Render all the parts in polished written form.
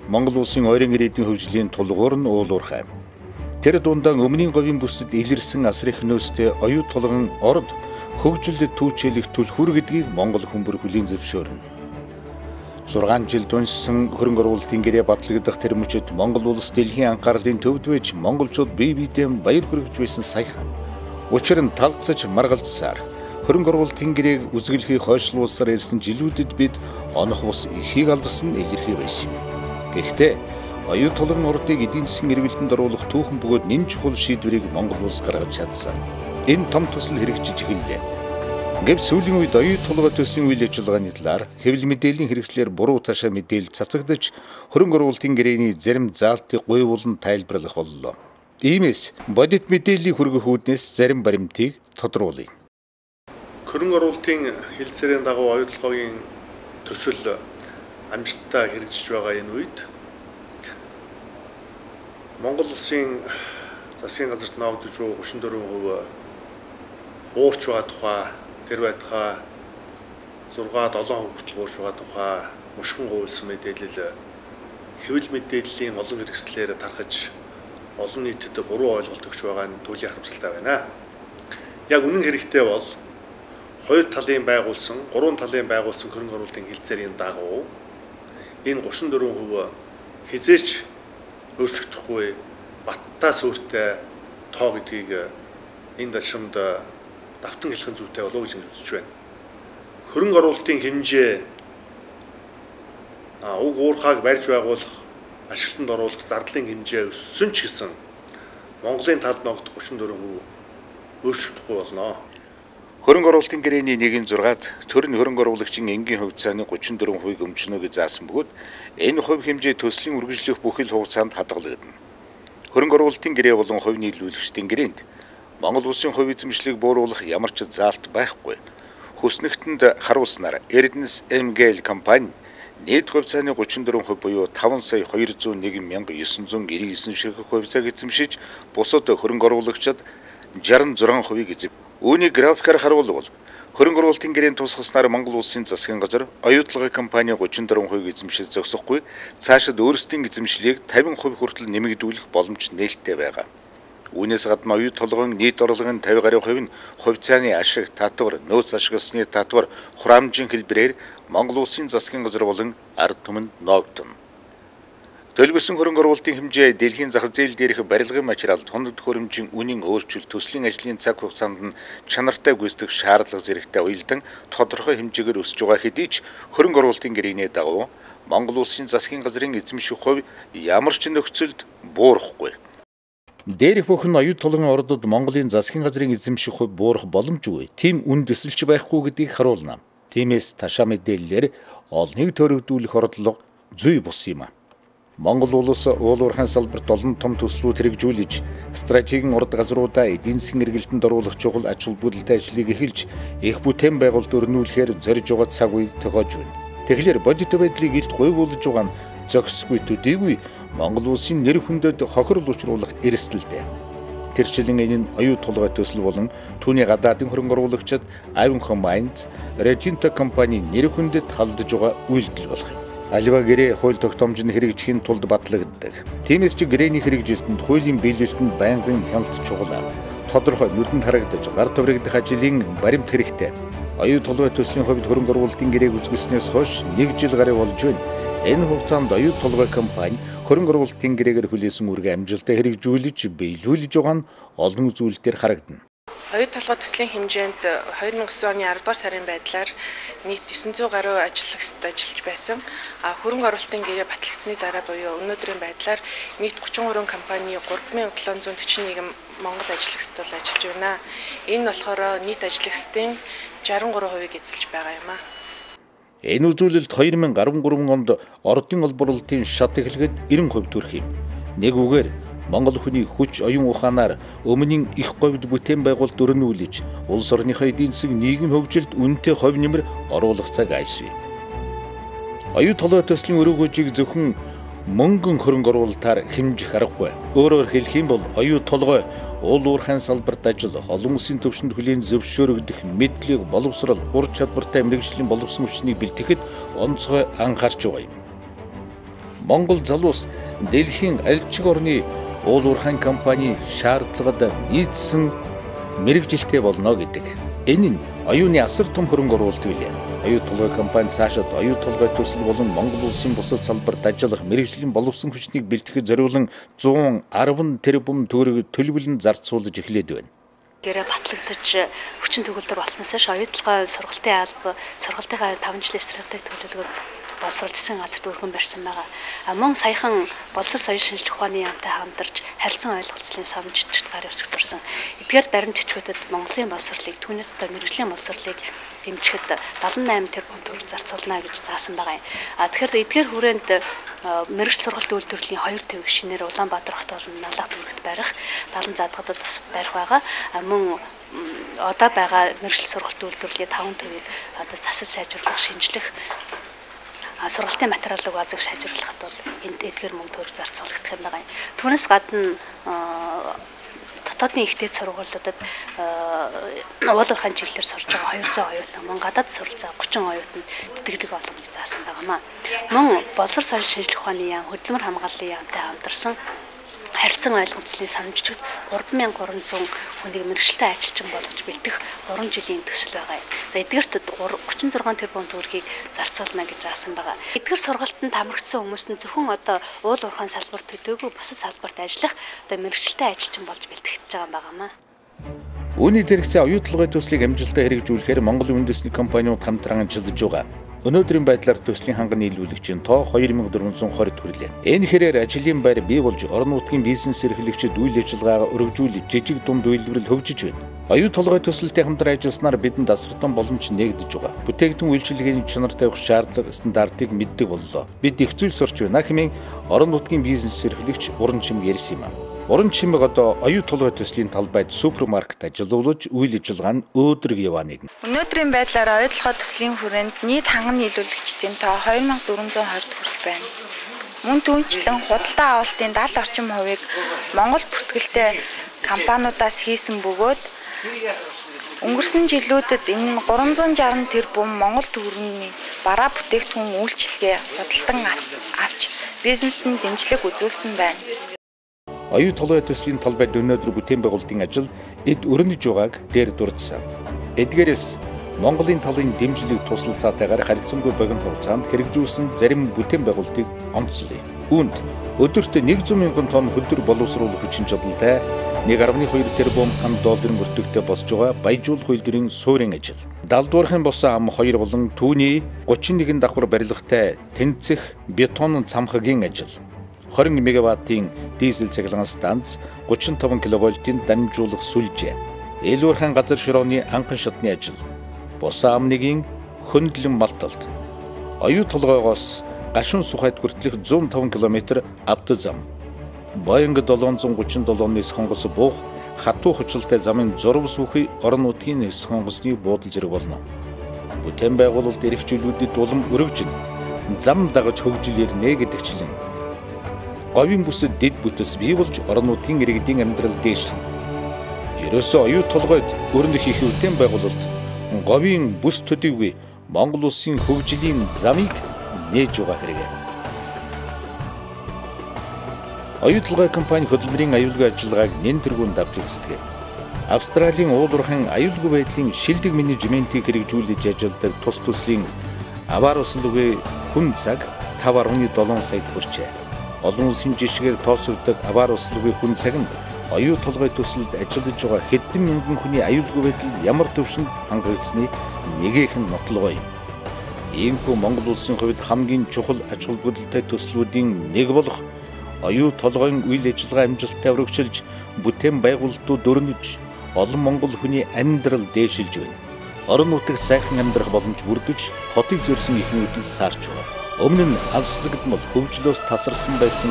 Монгол улсын ойрын ирээдүйн хөгжлийн тулгуур нь уул уурхай. Тэр дундаа өмнгийн говийн бүсэд илэрсэн асар их нөөцтэй оюу тулган орд хөгжилд түүчээлэх түлхүүр гэдгийг Монгол хүмүүр хүлийн зөвшөөрнө. 6 жил дуншсан хөрөнгө оруулалтын гэрээ батлагдах тэр мөчид Монгол улс дэлхийн анхаарлын төвд байж монголчууд бие биедээ баяр хүргэж байсан саяхан. Учир нь талцаж маргалдсаар хөрөнгө оруулалтын гэрээг үзэсгэлэхийг хойшлуулсаар ирсэн жилүүдэд бид онох бус ихийг алдсан нь илэрхий байсан юм. Гэхдээ оюу тулган ордыг эдийн засгийн эргэлтэнд оруулах түүхэн бөгөөд нэн чухал шийдвэрийг Монгол улс гаргаж чадсан. Энэ том төсөл хэрэгжиж эхэллээ. Гэвч сүүлийн үед оюу тулгай төслийн үйл ажиллагааны талаар хэвлэл мэдээллийн хэрэгслээр буруу таашаа мэдээлэл цацагдаж хөрөнгө оруулалтын гэрээний зарим заалтыг гуйвуулан тайлбарлах боллоо. Иймээс бодит мэдээллийг хүргэх үүднээс зарим баримтыг тодруулъя. Хөрөнгө оруулалтын хэлцээрийн дагуу оюу тулгайгийн төсөл амжилттай хэрэгжиж байгаа энэ үед Монгол улсын засгийн газарт ноогдож буй 34% буурч байгаа тухай, тэр байтугай 6 7% хүртэл буурч байгаа тухай мушгин гуйлсан мэдээлэл хэвлэл мэдээллийн олон хэрэгслээр тархаж олон нийтэд буруу ойлголт өгч байгаа нь туйлын харамсалтай байна. Яг үнэн хэрэгтээ бол хоёр талын байгуулсан, гурван талын байгуулсан хөрөнгө оруулалтын хэлцээрийн дагуу энэ 34% хизээч өөрчлөгдөхгүй баттай суурьтай тоо гэдгийг энэ дашрамд давтан хэлэх зүйтэй болов уу гэж үзэж байна. Хөрөнгө оруулалтын хэмжээ уг уурхайг барьж байгуулах, ашиглалтанд оруулах зардлын хэмжээ өссөн ч гэсэн Монголын талд ногдох 34% өөрчлөгдөхгүй болно. Хөрөнгө оруулалтын гэрээний 1.6-ад төр нь хөрөнгө оруулагчийн энгийн хувьцааны 34%-ийг өмчнө гэж заасан бөгөөд энэ хувь хэмжээ төслийн үргэлжлэх бүхэл хугацаанд хадгалагдана. Хөрөнгө оруулалтын гэрээ болон хувь нийлүүлэгчдийн гэрээнд Монгол улсын хувь эзэмшлийг бууруулах ямар ч заалт байхгүй. Хүснэгтэнд харуулснаар Эрдэнэс МГЛ компани нийт хувьцааны 34% буюу 5 сая 201 мянга 999 ширхэг хувьцааг эзэмшиж бусад хөрөнгө оруулагчид 66%-ийг эзэм. Үүнийг графикаар харуулбал хөрөнгө оруулалтын гэрээнд тусгаснаар Монгол улсын засгийн газар оюу тулгай компани 34% эзэмшил зогсохгүй цаашид өөрсдийн эзэмшлийг 50% хүртэл нэмэгдүүлэх боломж нээлттэй байгаа. Үүнээс гадна оюу тулгын нийт орлогын 50 гаруй хувь нь хувьцааны ашиг, татвар, нөөц ашигласны татвар, хураамжийн хэлбэрээр Монгол улсын засгийн газар болон ард түмэнд ноогдоно. Төлөвлөсөн хөрөнгө оруулалтын хэмжээ дэлхийн зах зээл дээрх барилгын материал, тоног төхөөрөмжийн үнийн өөрчлөлт, төслийн ажлын цаг хугацаанд нь чанартай гүйцэтгэх шаардлага зэрэгтэй уялдан тодорхой хэмжээгээр өсөж байгаа хэдий ч хөрөнгө оруулалтын гэрээний дагуу Монгол улсын засгийн газрын эзэмших хувь ямар ч нөхцөлд буурахгүй. Дээрх бүхэн оюу тулгын ордод Монголын засгийн газрын эзэмших хувь буурах боломжгүй. Тийм үндэслэлч байхгүй гэдгийг харуулна. Тиймээс ташаа мэдээллээр олныг төрөгдүүлэх ордлого зүй бус юм а. Монгол улс уул уурхайн салбарт олон том төслүүд хэрэгжүүлж, стратегийн урд газруудаа эдийн засгийн эргэлтэнд оруулах чухал ач холбогдолтой ажлыг эхэлж, их бүтээн байгуулалт өрнүүлэхээр зорж байгаа цаг үе тохиож байна. Тэгэхээр бодит байдлыг илт гуйвуулж байгаа нь зохисгүй төдийгүй Монгол улсын нэр хүндэд хохирол учруулах эрсдэлтэй. Тэрчлэн энэ нь оюу тулгай төсөл болон түүний гадаадын хөрөнгө оруулагчид Ivanhoe Mines, Rio Tinto компани нэр хүндэд халдаж байгаа үйлдэл болох юм. Аливаа гэрээ хууль тогтоомж нь хэрэгжихийн тулд батлагддаг. Тиймээс ч гэрээний хэрэгжилтэнд хуулийн биелэлтэнд байнгын хяналт чухал. Тодорхой нүдэнд харагдаж гар таврагдах ажлын баримт хэрэгтэй. Оюу тулгай төслийн хувьд хөрөнгө оруулалтын гэрээг үзэсгэлснээс хойш 1 жил гаруй болж байна. Энэ хугацаанд оюу тулгай компани хөрөнгө оруулалтын гэрээгээр хүлээсэн үүргээ амжилттай хэрэгжүүлж биелүүлж байгаа нь олон зүйл дээр харагдана. Оюу тулгай төслийн хэмжээнд 2009 оны 10 дугаар сарын байдлаар нийт 900 гаруй ажиллагчид ажиллаж байсан. Хөрөнгө оруулалтын гэрээ батлагдсаны дараа буюу өнөөдрийн байдлаар нийт 33 компани 3741 монгол ажиллагчид бол ажиллаж байна. Энэ болохоор нийт ажиллагчдын 63%-ийг эзэлж байгаа юм а. Энэ үзүүлэлт 2013 онд ордын олборлолтын шат эхлэхэд 90% төрөх юм. Нэг үгээр Монгол хүний хүч оюун ухаанаар өмнгийн их говьд бүтээн байгуулалт өрнүүлж улс орныхоо эдийн засаг нийгэм хөгжилд үнэтэй хувь нэмэр оруулах цаг айсвэ. Оюу толгой төслийн өрөөгөөжийг зөвхөн мөнгөн хөрөнгө оруулалтаар хэмжих аргагүй. Өөрөөр хэлэх юм бол оюу толгой уул уурхайн салбарт ажиллах, олон улсын түвшинд хүлээн зөвшөөрөгдөх мэдлэг, боловсрол, ур чадвартай мэргэжлийн боловсон хүчнийг бэлтгэхэд онцгой анхаарч байгаа юм. Монгол залуус дэлхийн альчиг орны уул уурхайн компани шаардлагад нийцсэн мэргэжилтэй болно гэдэг. Энэ нь оюуны асар том хөрөнгө оруулалт билээ. Оюу толгой компани цаашид оюу толгой төсөл болон Монгол улсын бусад салбарт ажиллах мэргэжлийн боловсон хүчнийг бэлтгэхэд зориулан 110 тэрбум төгрөг төлөвлөн зарцуулж эхлээд байна. Гэрээ батлагдаж хүчин төгөлдөр болсноос хойш оюу толгой сургалтын алба сургалтынхаа 5 жилийн стратеги төлөвлөгөөг боловсрол засгийн газарт өргөн барьсан байгаа. Мөн саяхан боловсрол соёл шинжлэх ухааны яамтай хамтарч харилцан ойлголцлын савн чичгт гар өсгөх зурсан. Эдгээр баримт бичгүүдэд Монголын боловсролыг түүний дотор мэргэжлийн боловсролыг дэмжихэд 78 тэрбум төгрөг зарцуулна гэж заасан байгаа юм. Тэгэхээр эдгээр хүрээнд мэргэжил сургалт үйлдвэрлэлийн 2 төвийг шинээр Улаанбаатар хот болон Налах дүүрэгт барих, 70 заадгадад бас барих байгаа. Мөн одоо байгаа мэргэжил сургалт үйлдвэрлэлийн 5 төвийг одоо засаж сайжруулах, шинжлэх сургалтын материалыг базаг сайжруулахад бол энд эдгээр мөнгө төгрөг зарцуулагдах юм байгаа юм. Түүнээс гадна дотоодын их дээд сургуулиудад уул уурхайн чиглэлээр сурж байгаа 200 оюутан, мөн гадаад суралцаа 30 оюутанд тэтгэлэг олгоно гэж заасан байгаамаа. Мөн боловсрол соёл шинжлэх ухааны яам, хөдөлмөр хамгааллын яамтай хамтарсан харилцан ойлголцлын санам жижигт 3300 хүнийг мэргэжилтэй ажилчин болгож бэлдэх 3 жилийн төсөл байгаа юм. За эдгээрт 36 тэрбум төгрөгийг зарцуулна гэж заасан байгаа. Эдгээр сургалтанд хамрагдсан хүмүүс нь зөвхөн одоо уул уурхайн салбарт төдийгүй бусад салбарт ажиллах одоо мэргэжилтэй ажилчин болж бэлтгэж байгаа юм байгаамаа. Үүний зэрэгцээ оюу толгой төслийг амжилттай хэрэгжүүлэхээр Монголын үндэсний компаниуд хамтран ажиллаж байгаа. Өнөөдрийн байдлаар төслийн ханган нийлүүлэгчийн тоо 2420 хүрлээ. Энэ хэрээр ажлын байр бий болж орон нутгийн бизнес эрхлэгчид үйл ажиллагаагаа өргөжүүлж жижиг дунд үйлдвэрлэл хөгжиж байна. Оюу толгой төсөлтэй хамтран ажилласнаар бидэнд асар том боломж нээгдэж байгаа. Бүтээгдэхүүн үйлчилгээний чанар тавих шаардлага стандартыг мэддэг боллоо. Бид их зүйл сурч байна хэмээн орон нутгийн бизнес эрхлэгч Уран Чимэг ярьсан юм а. Уран Чимэг одоо оюу толгой төслийн талбайд супермаркет ажилуулж үйл ажиллагаа нь өөдрөг яваа нэгэн. Өнөөдрийн байдлаар оюу толгой төслийн хүрээнд нийт ханган нийлүүлэгчдийн тоо 2420 хүртэл байна. Мөн түүнчлэн худалдаа авалтын 70 орчим хувийг Монгол бүртгэлтэй компаниудаас хийсэн бөгөөд өнгөрсөн жилүүдэд энэ нь 360 тэрбум Монгол төгрөгийн бараа бүтээгдэхүүн үйлчилгээ худалдан авч бизнест нь дэмжлэг үзүүлсэн байна. Оюу толгой төслийн талбайд өнөөдөр бүтээн байгуулалтын ажил эд өрнөж байгааг дээр дурдсан. Эдгээрээс Монголын талын дэмжлэг тусалцаатайгаар харьцангуй богино хугацаанд хэрэгжүүлсэн зарим бүтээн байгуулалтыг онцлоё. Үүнд өдөрт 100 мянган тонн хөдөр боловсруулах хүчин чадалтай 1.2 тэрбум ам долларын өртөгтэй босж байгаа баяжуулах үйлдвэрийн суурин ажил. Далдуурхын босон ам 2 болон түүний 31 давхар барилгатай тэнцэх бетон цамхагийн ажил. 20 мегаваттын дизель цахилгаан станц, 35 киловольтын дамжуулах сүлжээ. Ээлүүрхэн газар шорооны анхан шатны ажил. Босон ам нэгийн хөндлөн малталт. Оюу толгойгоос гашуун сухайд хүртэлх 105 км автозам. Боинг 737 нисэх онгоц буух хатуу хүчлэлтэй замын зурв сүүхий орон нутгийн нисэх онгоцны буудал зэрэг болно. Бүтээн байгуулалт эрх жилүүдэд улам өргөжин зам дагаж хөгжил ирнэ гэдэгчлэн говийн бүсэд дэд бүтэс бий болж орон нутгийн иргэдийн амьдрал дээшлэн. Ерөөсөө оюу толгойд өрнөх их бүтээн байгуулалт говийн бүс төдийгүй Монгол улсын хөгжлийн замыг нээж байгаа хэрэг. Оюу толгой компани хөдөлмөрийн аюулгүй ажиллагааг нэн тэргүүн давж үздэг. Австралийн уул уурхайн аюулгүй байдлын шилдэг менежментийг хэрэгжүүлж ажилладаг тус төслийн аваар услгүй хүн цаг 5.7 саяд хүрчээ. Олон улсын жишгээр тооцогддог аваар услгүй хүн цаг нь оюу толгой төсөлд ажиллаж байгаа хэдэн мянган хүний аюулгүй байдал ямар түвшинд хангагдсаны нэгийнх нь нотлогоо юм. Иймхүү Монгол улсын хувьд хамгийн чухал ач холбогдолтой төслүүдийн нэг болох оюу толгойн үйл ажиллагаа амжилттай өргөжлөж бүтээн байгуулалтууд өрнөж олон монгол хүний амьдрал дээшилж байна. Орон нутагт сайхан амьдрах боломж бүрдэж хотыг зорьсон эхнүүдэл саарч байгаа. Өмнө нь алслагдмал хөгжлөөс тасарсан байсан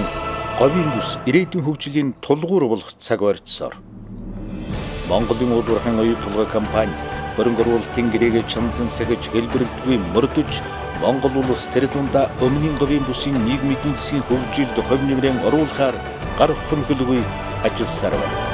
говийн бүс ирээдүйн хөгжлийн тулгуур болох цаг ойртсоор. Монголын уул уурхайн оюу толгой компани хөрөнгө оруулалтын гэрээгээ чандлан сахиж хэлбэрлэлтгүй мөрдөж Монгол улс тэр дундаа өмнгийн говийн бүсийн нийгмийн эдийн засгийн хөгжилд хувь нэмрээ оруулахаар гар хөнхөлгүй ажилласаар байна.